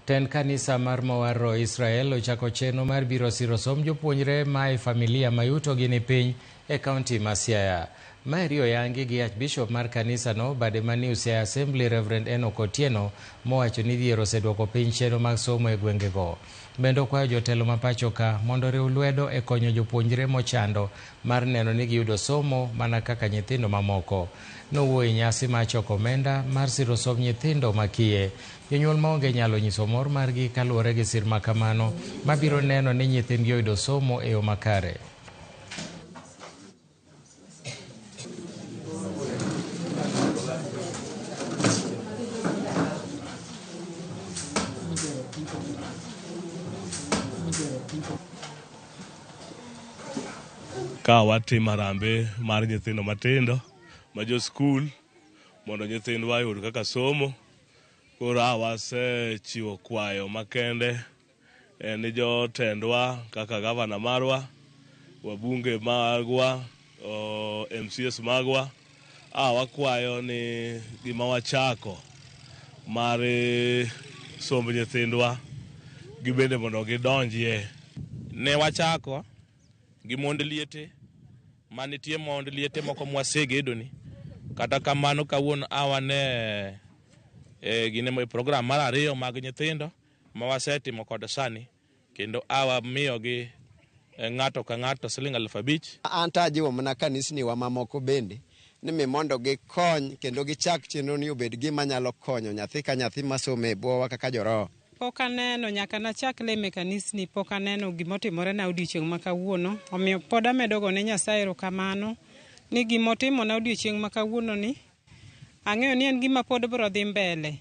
Tend kanisa mar Mowar Roho Israel ochako chenro mar biro siro somb jopuonjre ma e familia ma yutogi ni piny e kaunti ma Siaya. Maeri oyangi gi Archbishop mar kanisano bade ma New Siaya Assembly Reverend Enoch Otieno mowacho ni dhier oseduoko piny chenro mag somo e gwengego. Bende okwayo jotelo ma pacho ka mondo oriw lwedo e konyo jopuonjre mochando mar neno ni giyudo somo mana kaka nyithindo mamoko. Nowuoyo e nyasi mar choko omenda mar siro somb nyithindo makiye. Jonyuol maonge nyalo nyiso mor margi kaluwore gi sir ma kamano mabiro neno ni nyithindgi oyudo somo e yo makare. Ka watimo harambee mar nyithindo matindo ma jo skul mondo nyithindwa oyud kaka somo. Koro a wasechiwo kwayo makende ni jotendwa kaka gavana marwa, wabunge magwa, MCAs magwa, a wakwayo ni gima wachako mar somb nyithindwa gibende mondo gidonjie. Ne wachako gi mond liete manitie mond liete moko mwasegedoni. Kata kamano kawuono a wane e gine program mar ariyo mag nyithindo ma wasetimo kod sani kendo a wamiyogi ng'ato ka ng'ato siling 5,000. An to ajiwo mana kanisni wa mamoko bende ni mi mondo gikony kendo gichak chenro ni obed gima nyalo konyo nyathi ka nyathi masomo e bwowa kaka joroho. Pok aneno nyaka nachak lemo e kanisni pok aneno gimotimore na odiochieng' ma kawuono. Omiyo pod amedo gone Nyasaye erokamano ni gimotimona odiochieng' ma kawuono ni ang'eyo ni en gima pod biro dhi mbele.